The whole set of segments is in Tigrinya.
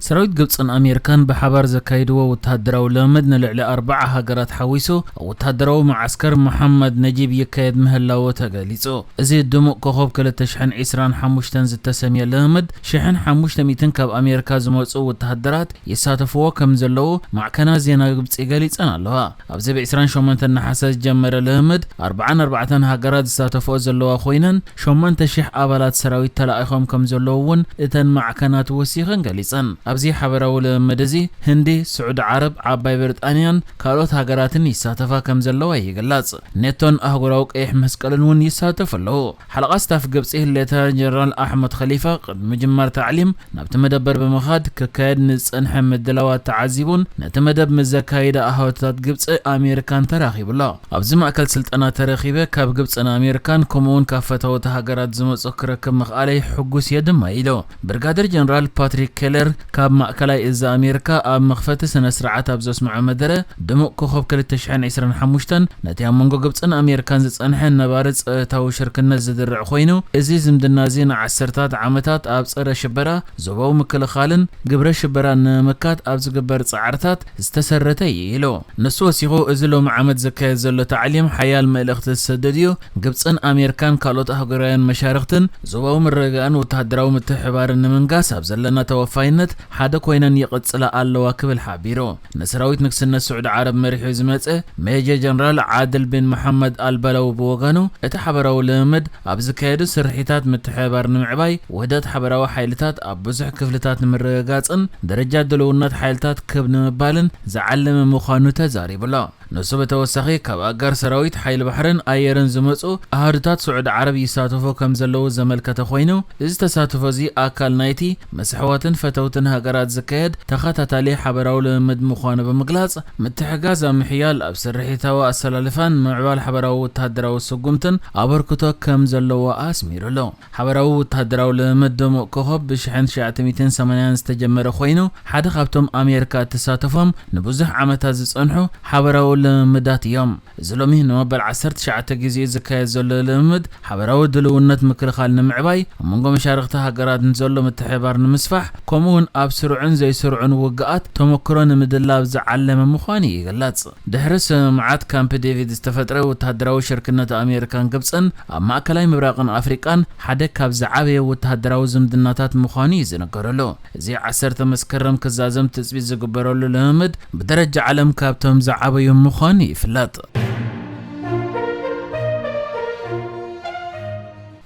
ሰራዊት ግብጽን ኣሜሪካን ብሓባር ዘካይድዎ ወተሃደራዊ ልምምድ ንልዕሊ ኣርባዓ ሃገራት ሓዊሱ ኣብ ወተሃደራዊ መዓስከር መሓመድ ነጂብ ይካየድ ምህላዎ ተገሊጹ። እዚ ድሙቕ ኮኾብ ክልተ ሽሕን ዕስራን ሓሙሽተን ዝተሰምየ ልምምድ ሽሕን ሓሙሽተ ሚእትን ካብ ኣሜሪካ ዝመጹ ወተሃደራት ይሳተፍዎ ከም ዘለዉ ማዕከናት ዜና ግብጺ ገሊጸን ኣለዋ። ኣብዚ ብ ዕስራን ሸሞንተን ነሓሰ ዝጀመረ ልምምድ ኣርባዓን ኣርባዕተን ሃገራት ዝሳተፍኦ ዘለዋ ኮይነን ሸሞንተ ሽሕ ኣባላት ሰራዊት ተላኢኾም ከም ዘለዉ እውን እተን ማዕከናት ወሲኸን ገሊጸን። ኣብዚ ሓበራዊ ልምምድ እዚ ህንዲ፣ ስዑዲ ዓረብ፣ ዓባይ ብሪጣንያን ካልኦት ሃገራትን ይሳተፋ ከም ዘለዋ ይግለጽ። ኔቶን ኣህጉራዊ ቀይሕ መስቀልን እውን ይሳተፉ ኣለዉ። ሓለቓ ስታፍ ግብጺ ሌተናል ጀነራል ኣሕመድ ኸሊፋ ቅድሚ ምጅማር ታዕሊም ናብቲ መደበር ብምኻድ ክካየድ ንዝጸንሐ ምድላዋት ተዓዚቡን ነቲ መደብ ምስ ዘካየደ ኣሃዱታት ግብጺ ኣሜሪካን ተራኺቡ ኣሎ። ኣብዚ ማእከል ስልጠና ተረኺበ ካብ ግብጽን ኣሜሪካን ከምኡውን ካብ ፈተውቲ ሃገራት ዝመጹ ክረክብ ምኽኣለይ ሕጉስ እየ ድማ ኢሉ። ብርጋደር ጀነራል ፓትሪክ ኬለር ካብ ማእከላይ እዚ ኣሜሪካ ኣብ መኽፈቲ ስነ ስርዓት ኣብ ዘስምዖ መደረ ድሙቕ ኮኾብ ክልተ ሽሕን ዕስራን ሓሙሽተን ነቲ ኣብ መንጎ ግብጽን ኣሜሪካን ዝጸንሐ ነባሪ ጸጥታዊ ሽርክነት ዝድርዕ ኮይኑ፣ እዚ ዝምድና እዚ ንዓሰርታት ዓመታት ኣብ ጸረ ሽበራ፣ ዞባዊ ምክልኻልን ግብረ ሽበራን ንምምካት ኣብ ዝግበር ጻዕርታት ዝተሰረተ እዩ ኢሉ። ንሱ ወሲኹ፣ እዚ ሎሚ ዓመት ዝካየድ ዘሎ ታዕሊም ሓያል መልእኽቲ ዝሰድድ እዩ። ግብጽን ኣሜሪካን ካልኦት ኣህጉራውያን መሻርኽትን ዞባዊ ምርግጋእን ወተሃደራዊ ምትሕብባርን ንምንጋስ ኣብ ዘለና ተወፋይነት ሓደ ኮይነን ይቕጽላ ኣለዋ ክብል ሓቢሩ። ንሰራዊት ንግስነት ስዑዲ ዓረብ መሪሑ ዝመጸ ሜጀር ጀነራል ዓድል ቢን መሓመድ ኣልበለዊ ብወገኑ፣ እቲ ሓበራዊ ልምምድ ኣብ ዝካየዱ ስርሒታት ምትሕብባር ንምዕባይ፣ ውህደት ሓበራዊ ሓይልታት ኣብ ብዙሕ ክፍልታት ንምርግጋጽን ደረጃ ድልውነት ሓይልታት ክብ ንምባልን ዝዓለመ ምዃኑ ተዛሪቡ ኣሎ። ንሱ ብተወሳኺ ካብ ኣጋር ሰራዊት ሓይሊ ባሕርን ኣየርን ዝመጹ ኣሃዱታት ስዑዲ ዓረብ ይሳተፉ ከም ዘለዉ ዘመልከተ ኮይኑ፣ እዚ ተሳትፎ እዚ ኣካል ናይቲ ምስ ኣሕዋትን ፈተውትን ሃገራት ዝካየድ ተኸታታሊ ሓበራዊ ልምምድ ምዃኑ ብምግላጽ፣ ምትሕጋዝ ኣብ ምሕያል ኣብ ስርሒታዊ ኣሰላልፋን ምዕባል ሓበራዊ ወተሃደራዊ ስጉምትን ኣበርክቶ ከም ዘለዎ ኣስሚሩ ኣሎ። ሓበራዊ ወተሃደራዊ ልምምድ ድሙቕ ኮኾብ ብ ሽሕን ትሽዓተ ሚእትን ሰማንያን ዝተጀመረ ኮይኑ፣ ሓደ ካብቶም ኣሜሪካ እትሳተፎም ንብዙሕ ዓመታት ዝጸንሑ ሓበራዊ ልምምዳት እዮም። እዚ ሎሚ ንመበል ዓሰርተ ትሽዓተ ግዜኡ ዝካየድ ዘሎ ልምምድ፣ ሓበራዊ ድልውነት ምክልኻል ንምዕባይ፣ ኣብ መንጎ መሻርኽቲ ሃገራት ንዘሎ ምትሕብባር ንምስፋሕ፣ ከምኡውን ኣብ ስሩዕን ዘይስሩዕን ውግኣት ተመክሮ ንምድላብ ዝዓለመ ምዃኑ ይግለጽ። ድሕሪ ስምምዓት ካምፕ ዴቪድ ዝተፈጥረ ወተሃደራዊ ሽርክነት ኣሜሪካን ግብጽን ኣብ ማእከላይ ምብራቕን ኣፍሪቃን ሓደ ካብ ዝዓበየ ወተሃደራዊ ዝምድናታት ምዃኑ እዩ ዝንገረሉ። እዚ ዓሰርተ መስከረም ክዛዘም ትጽቢት ዝግበረሉ ልምምድ ብደረጃ ዓለም ካብቶም ዝዓበዩ ምዃኑ ይፍለጥ።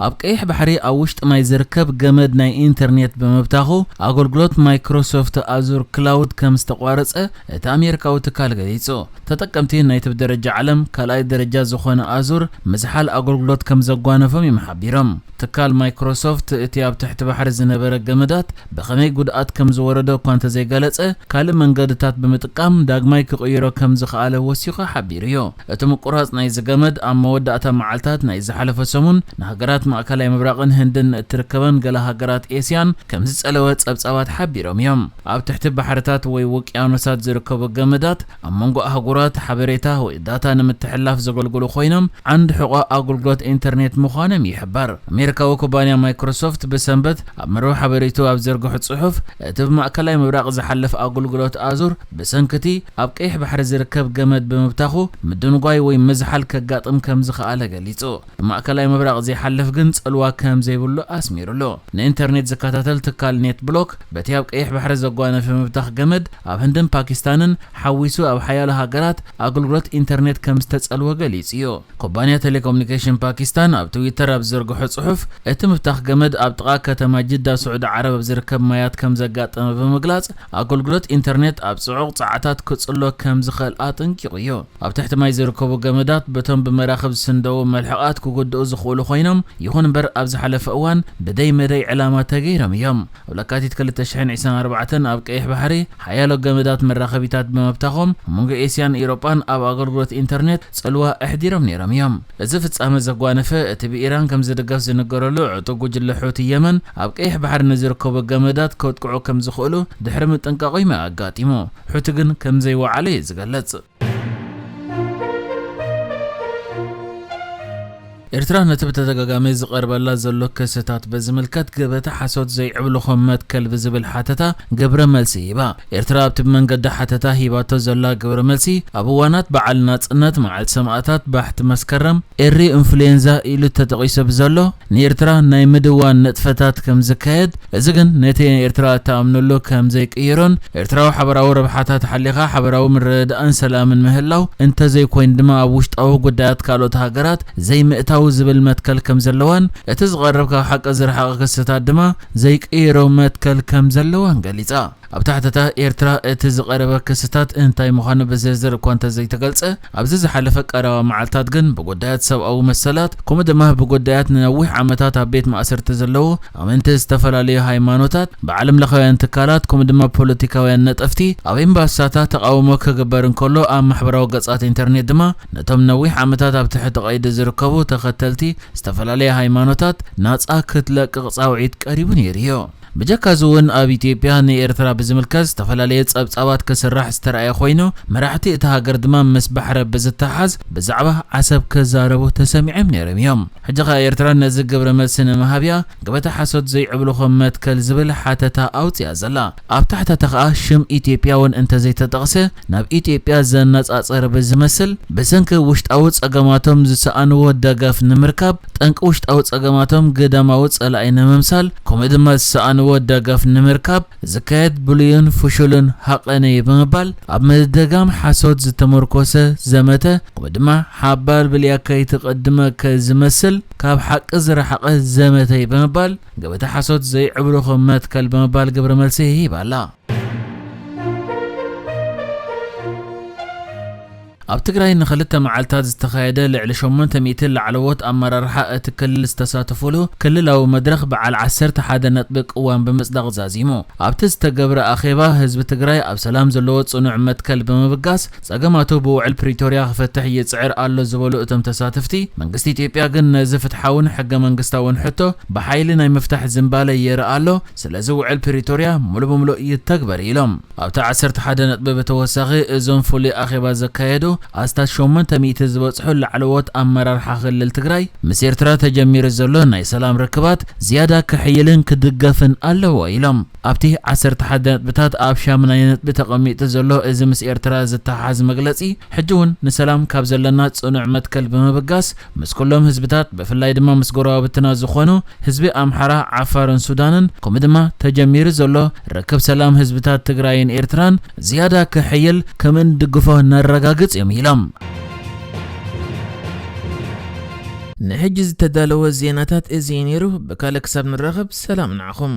ኣብ ቀይሕ ባሕሪ ኣብ ውሽጢ ማይ ዝርከብ ገመድ ናይ ኢንተርኔት ብምብታኹ፣ ኣገልግሎት ማይክሮሶፍት ኣዙር ክላውድ ከም ዝተቋረጸ እቲ ኣሜሪካዊ ትካል ገሊጹ። ተጠቀምቲ ናይቲ ብደረጃ ዓለም ካልኣይ ደረጃ ዝኾነ ኣዙር ምዝሓል ኣገልግሎት ከም ዘጓነፎም እዮም ሓቢሮም። ትካል ማይክሮሶፍት እቲ ኣብ ትሕቲ ባሕሪ ዝነበረ ገመዳት ብኸመይ ጉድኣት ከም ዝወረዶ እኳ እንተዘይገለጸ፣ ካልእ መንገድታት ብምጥቃም ዳግማይ ክቕይሮ ከም ዝኸኣለ ወሲኹ ሓቢሩ እዩ። እቲ ምቁራጽ ናይዚ ገመድ ኣብ መወዳእታ መዓልታት ናይ ዝሓለፈ ሰሙን ንሃገራት ማእከላይ ምብራቕን ህንድን እትርከበን ገለ ሃገራት ኤስያን ከም ዝጸለወ ጸብጻባት ሓቢሮም እዮም። ኣብ ትሕቲ ባሕርታት ወይ ውቅያኖሳት ዝርከቡ ገመዳት ኣብ መንጎ ኣህጉራት ሓበሬታ ወይ ዳታ ንምትሕልላፍ ዘገልግሉ ኮይኖም፣ ዓንዲ ሕቖ ኣገልግሎት ኢንተርኔት ምዃኖም ይሕበር። ኣሜሪካዊ ኩባንያ ማይክሮሶፍት ብሰንበት ኣብ መርበብ ሓበሬቱ ኣብ ዘርግሑ ጽሑፍ፣ እቲ ብማእከላይ ምብራቕ ዝሓልፍ ኣገልግሎት ኣዙር ብሰንኪ እቲ ኣብ ቀይሕ ባሕሪ ዝርከብ ገመድ ብምብታኹ ምድንጓይ ወይ ምዝሓል ከጋጥም ከም ዝኸኣለ ገሊጹ። ብማእከላይ ምብራቕ ዘይሓልፍ ግን ጽልዋ ከም ዘይብሉ ኣስሚሩሉ። ንኢንተርኔት ዝከታተል ትካል ኔት ብሎክ በቲ ኣብ ቀይሕ ባሕሪ ዘጓነፈ ምብታኽ ገመድ ኣብ ህንድን ፓኪስታንን ሓዊሱ ኣብ ሓያሎ ሃገራት ኣገልግሎት ኢንተርኔት ከም ዝተጸልወ ገሊጹ እዩ። ኩባንያ ቴሌኮሙኒኬሽን ፓኪስታን ኣብ ትዊተር ኣብ ዝዘርግሖ ጽሑፍ፣ እቲ ምብታኽ ገመድ ኣብ ጥቓ ከተማ ጅዳ ስዑዲ ዓረብ ኣብ ዝርከብ ማያት ከም ዘጋጠመ ብምግላጽ፣ ኣገልግሎት ኢንተርኔት ኣብ ጽዑቕ ጸዓታት ክጽሎ ከም ዝኽእል ኣጠንቂቑ እዩ። ኣብ ትሕቲ ማይ ዝርከቡ ገመዳት በቶም ብመራኽብ ዝስንደዉ መልሕቓት ክጉድኡ ዝኽእሉ ኮይኖም፣ ይኹን እምበር ኣብ ዝሓለፈ እዋን ብደይ መደይ ዕላማ ተገይሮም እዮም። ኣብ ለካቲት ክልተ ሽሕን ዕስራን ኣርባዕተን ኣብ ቀይሕ ባሕሪ ሓያሎ ገመዳት መራኸቢታት ብምብታኾም፣ ኣብ መንጎ ኤስያን ኤውሮጳን ኣብ ኣገልግሎት ኢንተርኔት ጽልዋ ኣሕዲሮም ነይሮም እዮም። እዚ ፍጻመ ዘጓነፈ፣ እቲ ብኢራን ከም ዝድገፍ ዝንገረሉ ዕጡብ ጉጅለ ሑቲ የመን፣ ኣብ ቀይሕ ባሕሪ ንዝርከቡ ገመዳት ከጥቅዑ ከም ዝኽእሉ ድሕሪ ምጥንቃቑ እዩ ኣጋጢሙ። ሑቲ ግን ከም ዘይወዓለ እዩ ዝገልጽ። ኤርትራ ነቲ ብተደጋጋሚ ዝቐርበላ ዘሎ ክስታት ብዝምልከት ገበታ ሓሶት ዘይዕብልኹም መትከል ብዝብል ሓተታ ግብረ መልሲ ሂባ። ኤርትራ ኣብቲ ብመንገዲ ሓተታ ሂባቶ ዘላ ግብረ መልሲ፣ ኣብ እዋናት በዓል ናጽነት፣ መዓልቲ ሰማእታት፣ ባሕቲ መስከረም፣ ኤሪ ኢንፍሉዌንዛ ኢሉ ተጠቒሱ ብዘሎ ንኤርትራ ናይ ምድዋን ንጥፈታት ከም ዝካየድ፣ እዚ ግን ነቲ ኤርትራ እትኣምነሉ ከም ዘይቅይሮን፣ ኤርትራዊ ሓበራዊ ረብሓታት ሓሊኻ ሓበራዊ ምርድዳእን ሰላምን ምህላው እንተዘይኮይኑ ድማ ኣብ ውሽጣዊ ጉዳያት ካልኦት ሃገራት ዘይምእታው ዝብል መትከል ከም ዘለዋን፣ እቲ ዝቐርብ ካብ ሓቂ ዝረሓቐ ክስታት ድማ ዘይቅይሮ መትከል ከም ዘለዋን ገሊጻ። ኣብ ታሕተታ ኤርትራ እቲ ዝቐረበ ክስታት እንታይ ምዃኑ ብዝርዝር እኳ እንተዘይተገልጸ፣ ኣብዚ ዝሓለፈ ቀረባ መዓልታት ግን ብጉዳያት ሰብኣዊ መሰላት፣ ከምኡ ድማ ብጉዳያት ንነዊሕ ዓመታት ኣብ ቤት ማእሰርቲ ዘለዉ ኣመንቲ ዝተፈላለዩ ሃይማኖታት፣ ብዓለም ለኻውያን ትካላት፣ ከምኡ ድማ ፖለቲካውያን ነጠፍቲ ኣብ ኤምባሲታት ተቓውሞ ክግበር እንከሎ፣ ኣብ ማሕበራዊ ገጻት ኢንተርኔት ድማ ነቶም ነዊሕ ዓመታት ኣብ ትሕቲ ቀይዲ ዝርከቡ ተኸተልቲ ዝተፈላለየ ሃይማኖታት ናጻ ክትለቅቕ ጻውዒት ቀሪቡ ነይሩ እዩ። ብጀካ እዚ እውን ኣብ ኢትዮጵያ ንኤርትራ ብዝምልከት ዝተፈላለየ ጸብጻባት ክስራሕ ዝተረኣየ ኮይኑ፣ መራሕቲ እታ ሃገር ድማ ምስ ባሕረ ብዝተሓዝ ብዛዕባ ዓሰብ ክዛረቡ ተሰሚዖም ነይሮም እዮም። ሕጂ ኸኣ ኤርትራ ነዚ ግብረ መልሲ ንምሃብ እያ ገበታ ሓሶት ዘይዕብልኹም መትከል ዝብል ሓተታ ኣውጽያ ዘላ። ኣብ ታሕተታ ኸኣ ሽም ኢትዮጵያ እውን እንተዘይተጠቕሰ፣ ናብ ኢትዮጵያ ዘነጻጸረ ብዝመስል፣ ብሰንኪ ውሽጣዊ ጸገማቶም ዝሰኣንዎ ደገፍ ንምርካብ፣ ጠንቂ ውሽጣዊ ጸገማቶም ግዳማዊ ጸላኢ ንምምሳል፣ ከምኡ ድማ ዝሰኣንዎ ደገፍ ንምርካብ ዝካየድ ብሉይን ፍሹልን ሃቐነ እዩ ብምባል፣ ኣብ ምድጋም ሓሶት ዝተመርኮሰ ዘመተ፣ ከምኡ ድማ ሓባል ብልያካ ይትቐድመከ ዝመስል ካብ ሓቂ ዝረሓቐ ዘመተ እዩ ብምባል፣ ገበታ ሓሶት ዘይዕብልኹም መትከል ብምባል ግብረ መልሲ ሂባ ኣላ። ኣብ ትግራይ ንኽልተ መዓልታት ዝተኻየደ ልዕሊ ሸሞንተ ሚእቲ ላዕለዎት ኣመራርሓ እቲ ክልል ዝተሳተፉሉ ክልላዊ መድረኽ በዓል ዓሰርተ ሓደ ነጥቢ ቅዋም ብምጽዳቕ ዛዚሙ። ኣብቲ ዝተገብረ ኣኼባ፣ ህዝቢ ትግራይ ኣብ ሰላም ዘለዎ ጽኑዕ መትከል ብምብጋስ፣ ጸገማቱ ብውዕል ፕሪቶርያ ክፈትሕ ይጽዕር ኣሎ ዝበሉ እቶም ተሳተፍቲ፣ መንግስቲ ኢትዮጵያ ግን ነዚ ፍትሓውን ሕገ መንግስታውን ሕቶ ብሓይሊ ናይ ምፍታሕ ዝንባለ የርኢ ኣሎ። ስለዚ ውዕል ፕሪቶርያ ሙሉ ብሙሉእ ይተግበር ኢሎም። ኣብቲ ዓሰርተ ሓደ ነጥቢ ብተወሳኺ፣ እዞም ፍሉይ ኣኼባ ዘካየዱ ኣስታት ሸሞንተ ሚእቲ ዝበጽሑ ላዕለዎት ኣመራርሓ ክልል ትግራይ፣ ምስ ኤርትራ ተጀሚሩ ዘሎ ናይ ሰላም ርክባት ዝያዳ ክሕይልን ክድገፍን ኣለዎ ኢሎም። ኣብቲ ዓሰርተ ሓደ ነጥብታት ኣብ ሻምናይ ነጥቢ ተቐሚጡ ዘሎ እዚ ምስ ኤርትራ ዝተሓሓዝ መግለጺ፣ ሕጂ እውን ንሰላም ካብ ዘለና ጽኑዕ መትከል ብምብጋስ፣ ምስ ኩሎም ህዝብታት፣ ብፍላይ ድማ ምስ ጎረባብትና ዝኾኑ ህዝቢ ኣምሓራ፣ ዓፋርን ሱዳንን፣ ከምኡ ድማ ተጀሚሩ ዘሎ ርክብ ሰላም ህዝብታት ትግራይን ኤርትራን ዝያዳ ክሕይል ከም እንድግፎ ነረጋግጽ እዮም ኢሎም። ንሕጂ ዝተዳለወ ዜናታት እዚ እዩ ነይሩ። ብካልእ ክሳብ ንራኸብ፣ ሰላም ንዓኹም።